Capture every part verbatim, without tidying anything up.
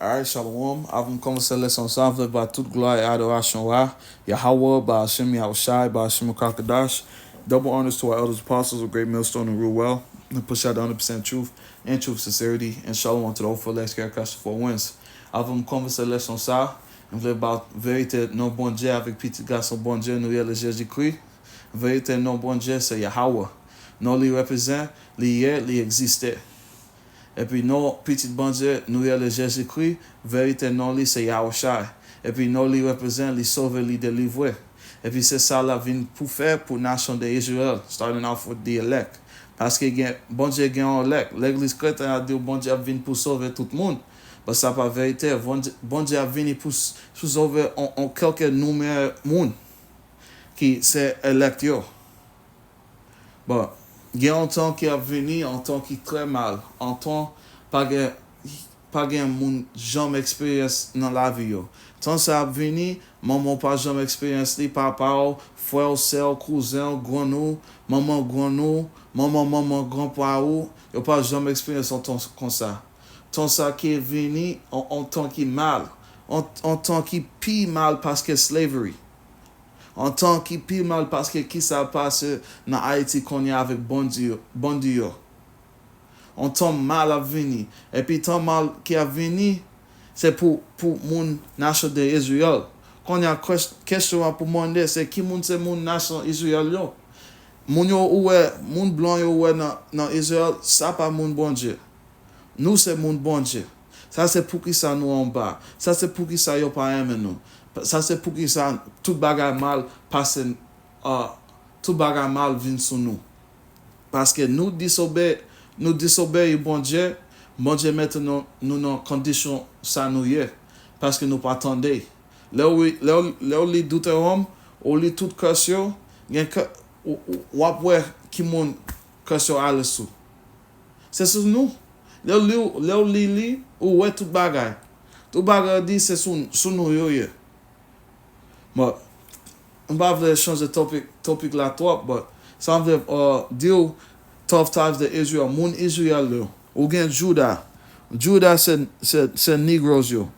Alright, shalom. Avan m kòmanse leson sa, m vle ba tout glwa e adorasyon a Yahawah, Ba'ashem Yahushai, Ba'ashem Rukakadash. Double honors to our elders apostles of Great Millstone and Rule Well, and push out the hundred percent truth and truth sincerity, and shalom to the whole full Lex Cast Four Winds. Avan m kòmanse leson sa, m vle ba verite non Bondye avèk pitit gason Bondye nou rele Jezikri. Verite non Bondye se Yahawah. Non li reprezan, li ye, li egziste. Epi non pitit Bondye nou rele Jezikri, verite non li se Yahushai. Epi non li reprezan, li sove, li delivre. Epi se sa l ap vin pou fè pou nasyon de Izrayèl, starting off with the elect. Paske gen, Bondye gen yon elect. Legliz kretyen ap di w Bondye ap vin pou sove tout moun. But sa pa verite. Bondye, Bondye ap vini pou, s- pou sove on, on kèlke noumè moun ki se elect yo. Bon, gen yon tan ki ap vini, yon tan ki trè mal, yon tan pa gen, pa gen moun janm eksperyans nan lavi yo. Tan sa ap vini, manman w pa janm eksperyans li, papa w, frè w, sè w, kouzen w, grann ou, manman grann ou, manman manman granpa ou, yo pa janm eksperyans yon tan konsa. Tan sa ki vini, yon, yon tan ki mal, yon, yon tan ki pi mal paske slavery. Yon tan ki pi mal paske kisa pase nan Ayiti kounye a avèk bandi yo, bandi yo. Yon tan mal ap vini. Epi tan mal ki ap vini, se pou, pou moun nasyon de Izrayèl. Kounye a, kès- kesyon an pou mande, se ki moun se moun nasyon Izrayèl yo? Moun yo ou wè, moun blan yo ou wè nan, nan Izrayèl, sa pa moun Bondye. Nou se moun Bondye. Sa se poukisa nou anba. Sa se poukisa yo pa renmen nou. Sa se poukisa tout bagay mal pase, ah, tout bagay mal vin sou nou. Paske nou disobe, nou disobeyi Bondye, Bondye mete nou, nou nan kondisyon sa nou ye. Paske nou pa tande. Lè w, lè w, lè w li Deuteronome, ou li tout kès yo, gen kè, ou, ou, w ap wè ki moun kès yo ale sou. Se sou nou. Lè w li, lè w li li, ou wè tout bagay. Tout bagay di se sou, sou nou yo ye. Bon, m pa vle chanje topik, topik la twòp, but sa m vle, uh, di w, twelve tribes de Israel, moun Izrayèl yo. Ou gen Juda. Juda se, se, se Negroes yo.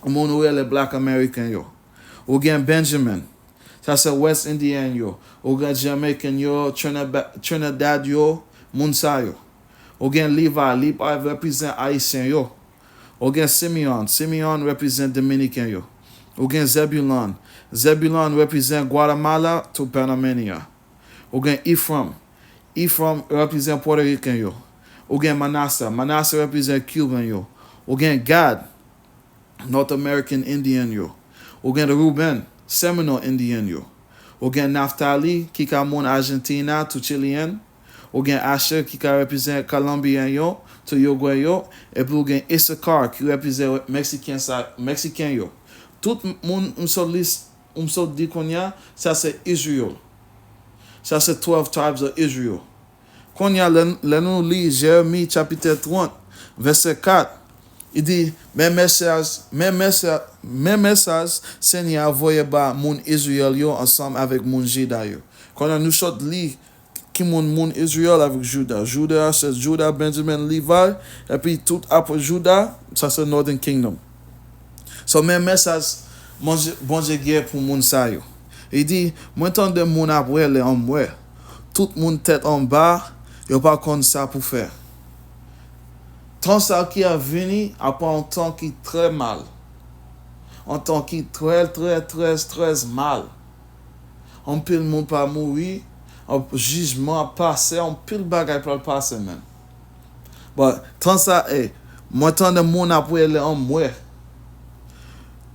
Moun ou rele Black American yo. Ou gen Benjamin. Sa se West Indian yo. Ou gen Jamaican yo, Trinidad yo, moun sa yo. Ou gen Levi, Levi reprezan Ayisyen yo. Ou gen Simeon, Simeon reprezan Dominiken yo. Ou gen Zebulon, Zebulon reprezan Guatemala to Panamania. Ou gen Ephraim, Ephraim reprezan Pòtoriken yo. Ou gen Manasseh, Manasseh reprezan Cuban yo. Ou gen Gad, North American Indian yo. Ou gen Reuben, Seminole Indian yo. Ou gen Naphtali, ki ka moun Argentina to Chilean. Ou gen Asher, ki ka reprezan Colombian yo to Uruguay yo. Epi ou gen Issachar, ki reprezan Meksiken sa, Meksiken yo. Tout moun m sot lis, m sot di kounye a, sa se Israel. Sa se twelve tribes of Israel. Kounye a, lè, lè nou li Jeremi chapit trant, vèsè kat, li di, men mesaj, men mesaj, men mesaj Senyè a voye ba moun Izrayèl yo ansanm avèk moun Jida yo. Kounye a, nou sot li ki moun, moun Izrayèl avèk Jida. Jida, se Jida, Benjamin, Levi, epi tout apre Jida, sa se Northern Kingdom. So, men mesaj Bondye, Bondye gen pou moun sa yo. Li di, mwen tande moun ap rele anmwe. Tout moun tèt anba, yo pa konn sa pou fè. Tan sa ki ap vini, ap yon tan ki trè mal. Yon tan ki trè, trè, trè, trè mal. Anpil moun pa mouri, anp- jijman ap pase, anpil bagay pral pase, men. Bon, tan sa, e, mwen tande moun ap rele anmwe.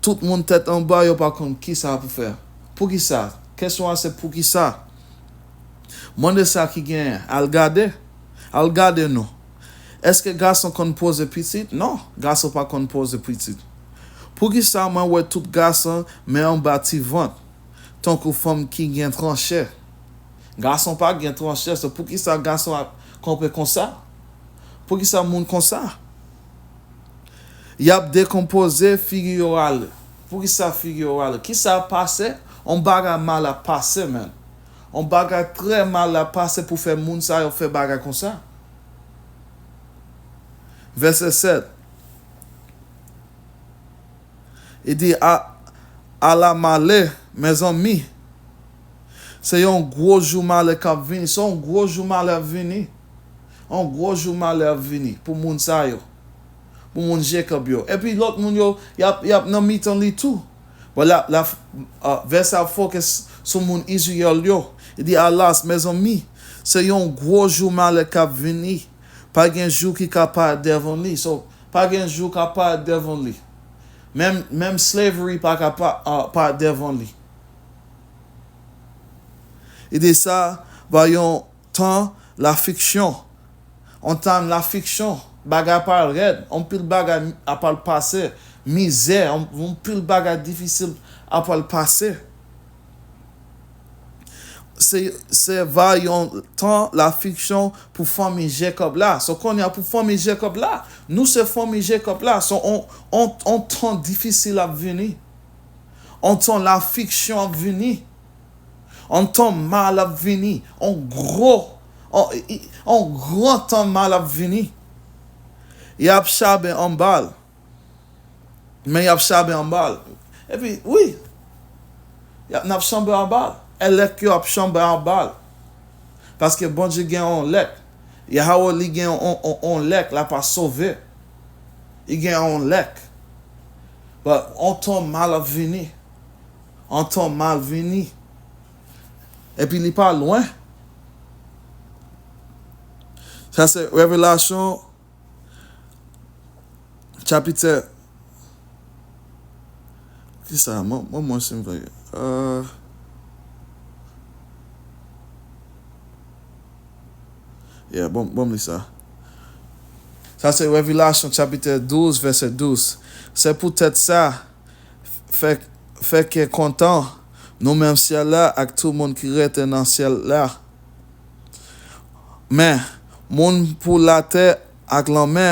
Tout moun tèt anba, yo pa konn ki sa pou fè. Poukisa? Kesyon an se poukisa? Mande sa ki genyen. Al gade. Al gade non. Èske gason konn poze pitit? Non, gason pa konn poze pitit. Poukisa mwen wè tout gason men anba ti vant? Tankou fanm ki gen tranchè. Gason pa gen tranchè, se poukisa gason ap kanpe konsa? Poukisa moun konsa? Y ap dekonpoze, figi yo ale. Poukisa figi yo ale? Kisa ap pase? Yon bagay mal ap pase, men. Yon bagay trè mal ap pase pou fè moun sa yo fè bagay konsa. Vèsè sèt. Li di, a, ala malè, mezanmi. Se yon gwo jou malè k ap vini. Se yon gwo jou malè ap vini. Yon gwo jou malè ap vini pou moun sa yo. Pou moun Jakòb yo. Epi lòt moun yo, y ap, y ap nan mitan li tou. Bon, la, la, uh, vèsè ap fokis sou moun Izrayèl yo. Li di, alas, mezanmi, se yon gwo jou malè k ap vini. Pa gen jou ki ka parèt devan li. So, pa gen jou ka parèt devan li. Menm, menm slavery pa ka pa, uh, parèt devan li. Li di sa va yon tan lafiksyon. Yon tan lafiksyon. Bagay ap al rèd. Yon pil bagay ap al pase. Mizè. Yon, yon pil bagay difisil ap al pase. Se, se va yon tan lafiksyon pou fanmi Jakòb la. So, kounye a pou fanmi Jakòb la, nou se fanmi Jakòb la. So, on, on, on tan difisil ap vini. On tan lafiksyon ap vini. On tan mal ap vini. On gwo, on, i- on gran tan mal ap vini. Y ap chaben anba l. Men y ap chaben anba l. Epi, wi, y ap, n ap chanbe anba l. Elèk yo ap chanbe anba l. Paske Bondye gen yon lèk. Yahweh li gen yon, yon, yon lèk, l ap sove. Li gen yon lèk. But, yon tan mal ap vini. Yon tan mal vini. Epi li pa lwen. Sa se Revelasyon chapitè. Kisa? Mwen, mwen, mwen, si m fè. Euh, yeah, bon, bon, m li sa. Sa se Revelasyon chapitè douz, vèsè douz. Se poutèt sa, fè, fè kè kontan, nou menm syèl la ak tout moun ki rete nan syèl la. Men, moun pou latè ak lanmè,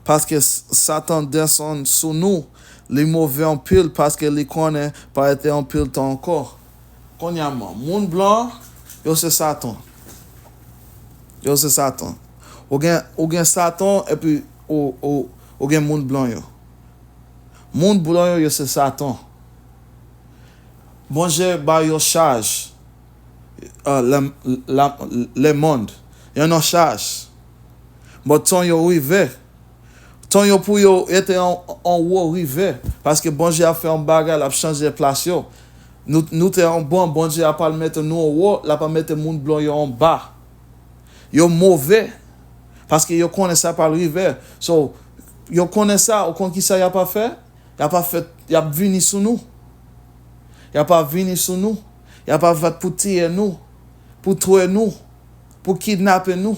paske S- Satan desann sou nou, li move anpil paske li konnen pa rete anpil tan ankò. Kounye a, moun blan, yo se Satan. Yo se Satan. Ou gen, ou gen Satan, epi ou, ou, ou gen moun blan yo. Moun blan yo, yo se Satan. Bondye ba yo chaj, euh, le, la, lemonn. Yo nan chaj. Bon, tan yo rive. Tan yo pou yo rete an, anwo rive. Paske Bondye ap fè yon bagay, l ap chanje plas yo. Nou, nou te anba, Bondye ap al mete nou anwo, l ap al mete moun blan yo anba. Yo move. Paske yo konnen sa pral rive. So, yo konnen sa, ou konn ki sa y ap fè? Y ap fè, y ap vini sou nou. Y ap vini sou nou. Y ap bat pou tiye nou, pou touye nou, pou kidnape nou.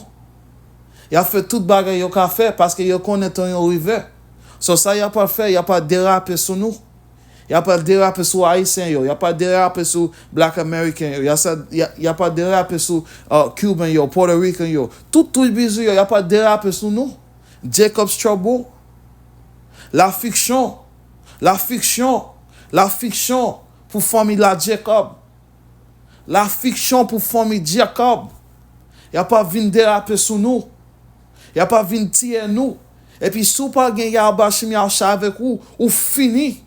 Y ap fè tout bagay yo ka fè paske yo konnen tan yo rive. So, sa y ap fè, y ap derape sou nou. Y ap derape sou Ayisyen yo, y ap derape sou Black American yo, y ap sa, y a- y ap derape sou uh, Cuban yo, Puerto Rican yo. Tout, tout bizou yo, y ap derape sou nou. Jacob's Trouble. Lafiksyon. Lafiksyon. Lafiksyon pou fanmi la Jacob. Lafiksyon pou fanmi Jacob. Y ap vin derape sou nou. Y ap vin tiye nou. Epi si w pa gen Yahweh Bashem Yahushua avèk ou, ou fini.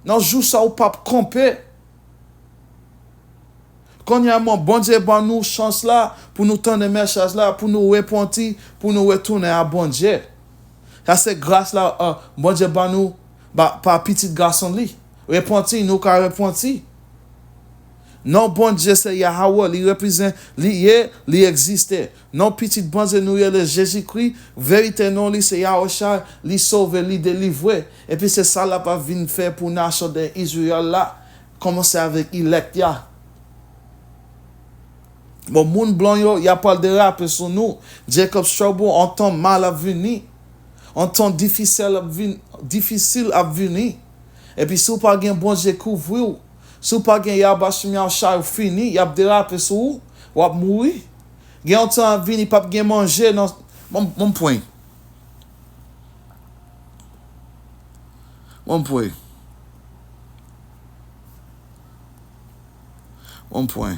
Nan jou sa, ou p ap kanpe. Kounye a, mwen, Bondye ban nou chans la pou nou tande mesaj la, pou nou repanti, pou nou retounen a Bondye. Sa se gras la, uh, Bondye ban nou ba, pa pitit gason li. Repanti, nou ka repanti. Non Bondye se Yahweh, li reprezan, li ye, li egziste. Non pitit Bondye nou rele Jezikri, verite non li se Yahushua, li sove, li delivre. Epi se sa l ap vin fè pou nasyon de Izrayèl la. Kòmanse avèk elect ya. Bon, moun blan yo, y ap pral derape sou nou. Jacob's Trouble, yon tan mal ap vini. Yon tan difisil ap vin, difisil ap vini. Epi si w pa gen Bondye kouvri w, si w pa gen Yahweh Bashem Yahushua, ou fini, y ap derape sou ou, w ap mouri. Gen yon tan ap vini, p ap gen manje nan, bon, bon pwen. Bon pwen. Bon pwen.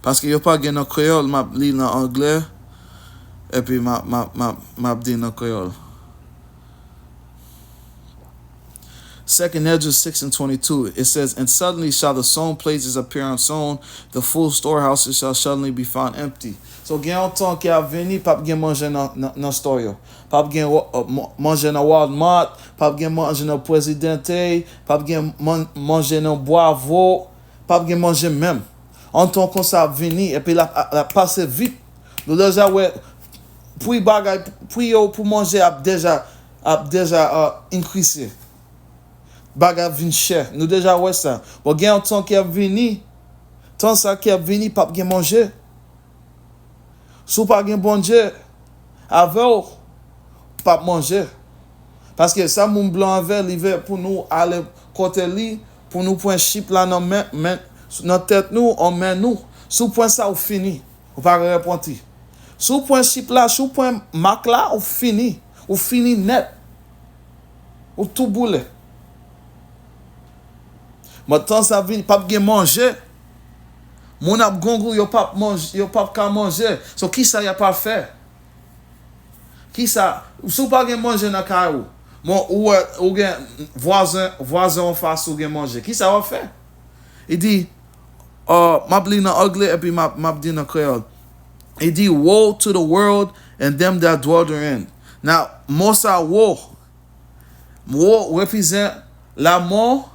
Paske yo pa gen nan kreyòl, m ap li nan anglè, epi m ap, m ap, m ap, m ap di nan kreyòl. Second Ezra six and twenty-two, it says, "And suddenly shall the sown places appear unsown, the full storehouses shall suddenly be found empty." So, gen yon tan ki ap vini, p ap gen manje nan, nan, nan store yo. P ap gen wa- uh, ma- manje nan Walmart, p ap gen manje nan Presidente, p ap gen man- manje nan Bravo, p ap gen manje menm. Yon tan konsa ap vini, epi l ap, l ap pase vit. Nou deja wè, pri bagay, pri yo pou manje ap deja, ap deja uh, enkrise. Bagay ap vin chè. Nou deja wè sa. Bon, gen yon tan ki ap vini. Tan sa ki ap vini, p ap gen manje. Si w pa gen Bondye avè w, w p ap manje. Paske sa moun blan avè, li vle pou nou ale kote li, pou nou pran chip la nan men, men, nan tèt nou, an men nou. Si w pran sa, ou fini. Ou pa repanti. Si w pran chip la, si w pran mak la, ou fini. Ou fini nèt. Ou tou boule. Mwen tan sa vini, p ap gen manje. Moun ap grangou, yo p ap manje, yo p ap ka manje. So, kisa y ap al fè? Kisa, si w pa gen manje nan kay ou, bon, ou wè, ou gen vwazen, vwazen anfas ou gen manje. Kisa w ap fè? Li di, uh, m ap li nan angle epi m ap, m ap di nan kreyòl. Li di, "Woe to the world and them that dwell therein." Now, mo sa woe, woe reprezent lanmò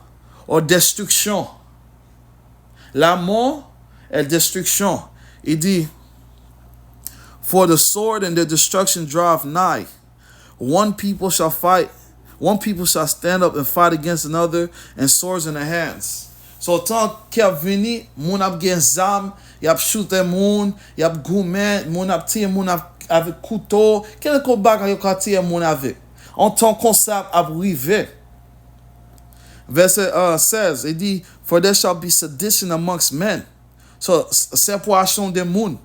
ou destriksyon. Lanmò e destriksyon. Li di, "For the sword and the destruction draweth nigh. One people shall fight, one people shall stand up and fight against another, and swords in their hands." So, tan ki ap vini, moun ap gen zam, y ap choute moun, y ap goumen, moun ap tiye moun ap, avèk kouto, kenenko bagay yo ka tiye moun avèk. Yon tan konsa ap rive. Vèsè uh, sèz, li di, "For there shall be sedition amongst men." So, s- separasyon de moun.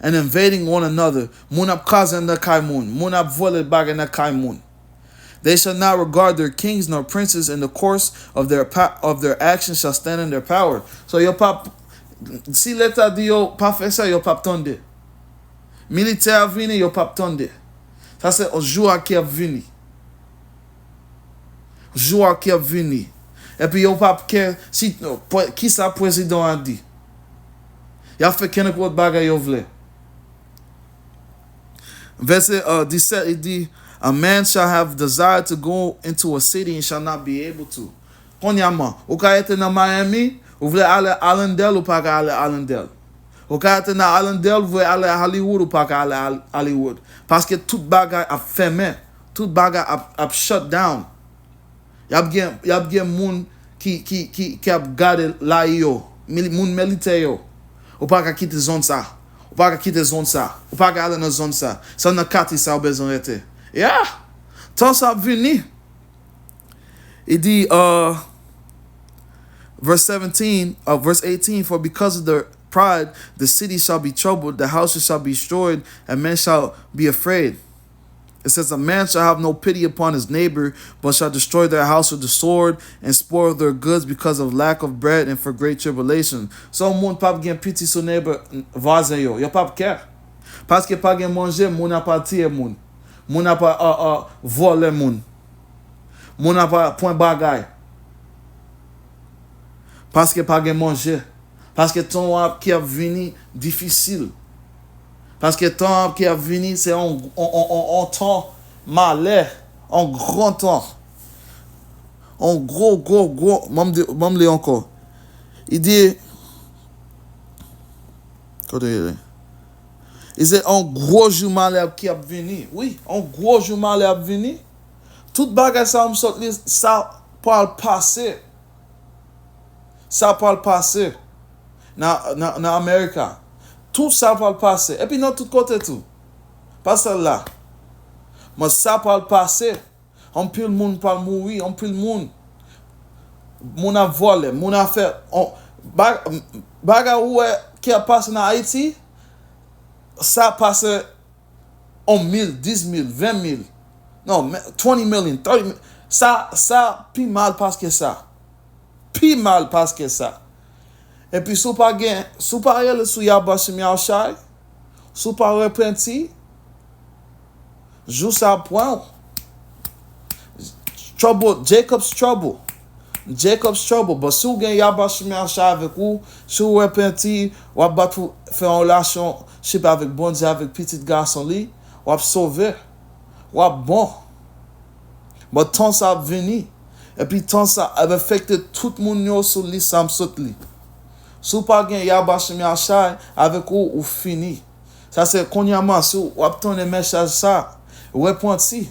"And invading one another." Moun ap kraze nan kay moun. Moun ap vòlè bagay nan kay moun. "They shall not regard their kings nor princes, and the course of their pa- of their actions shall stand in their power." So, yo p ap, si Leta di yo pa fè sa, yo p ap tande. Militè a vini, yo p ap tande. Sa se jou a ki ap vini. Jou a ki ap vini. Epi yo p ap kè si pre- kisa prezidan an di. Y ap fè kenenpòt bagay yo vle. Vèsè uh, disèt, li di, "A man shall have desire to go into a city and shall not be able to." Kounye a man, ou ka rete nan Miami, ou vle ale Allendale, ou pa ka ale Allendale. Ou ka rete nan Allendale, ou vle ale Hollywood, ou pa ka ale Hol- Hollywood. Paske tout bagay ap fèmen, tout bagay ap, ap shut down. Y ap gen, y ap gen moun ki, ki, ki, ki ap gade layi yo, mili- moun militè yo. Ou pa ka kite zòn sa. Ou pa ka kite zòn sa. Ou pa ka ale nan zòn sa. Se nan katye sa ou bezwen rete. Yeah! Tan sa ap vini. Li di, uh, verse seventeen, uh, verse eighteen, "For because of their pride, the city shall be troubled, the houses shall be destroyed, and men shall be afraid." It says, "A man shall have no pity upon his neighbor, but shall destroy their house with the sword, and spoil their goods because of lack of bread and for great tribulation." So, moun p ap gen piti sou neighbor, vwazen yo. Yo p ap kè. Paske pa gen manje, moun ap al tiye moun. Moun ap al, uh, uh, vòlè moun. Moun ap al pran bagay. Paske pa gen manje. Paske tan ap ki ap vini difisil. Paske tan ap ki ap vini, se yon, yon, yon, yon, yon tan malè, yon gran tan. Yon gwo, gwo, gwo, ban m di, ban m li ankò. Li di, kote li ye? Li se yon gwo jou malè ki ap vini. Wi, yon gwo jou malè ap vini. Tout bagay sa yo m sot li, sa pral pase. Sa pral pase nan, nan, nan America. Tout sa pral pase. Epi nan tout kote tou. Pa sèl la. Men sa pral pase. Anpil moun pral mouri, anpil moun. Moun ap vòlè, moun ap fè, on, ba- bagay ou wè ki ap pase nan Ayiti, sa pase on mil, dis mil, ven mil. Non, men, twenty million, thirty mil. Sa, sa pi mal paske sa. Pi mal paske sa. Epi si w pa gen, si w pa rele sou Yahbashim Yahushai, si w pa repanti, jou sa ap pran w. Trouble, Jacob's trouble. Jacob's trouble. But si w gen Yahbashem Yahshai avèk ou, si w repanti, w ap bat pou fè yon relationship avèk Bondye, avèk pitit gason li, w ap sove. W ap bon. But tan sa ap vini. Epi tan sa ap afekte tout moun yo sou lis sa m sot li. Si w pa gen Yahbashem Yahshai avèk ou, ou fini. Sa se kounya man, si w ap tande mesaj sa, repanti.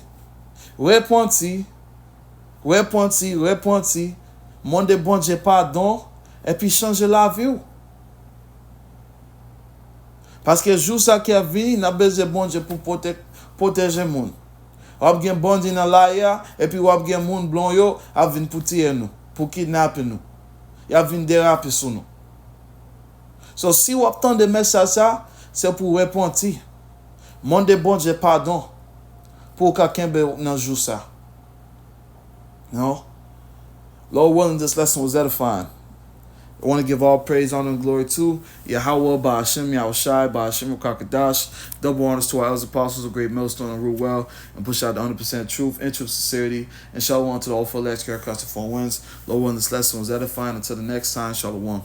Repanti. Repanti, repanti, mande Bondye padon, epi chanje lavi w. Paske jou sa ki ap vini, n ap bezwen Bondye pou pwote-, pwoteje moun. W ap gen bandi nan lari a, epi w ap gen moun blan yo ap vin pou tiye nou, pou kidnape nou. Y ap vin derape sou nou. So, si w ap tande mesaj sa, se pou w repanti. Mande Bondye padon pou w ka kenbe w nan jou sa. No? Lord willing, this lesson was edifying. I want to give all praise, honor, and glory to Yahweh, Ba'ashem Yahushai, Ba'ashem Rakakadash. Double honors to our elders, apostles, a great millstone and rule well and push out the hundred percent truth and truth sincerity. And shalom to the whole full ex Christ four winds. Lord willing, this lesson was edifying. Until the next time, shalom.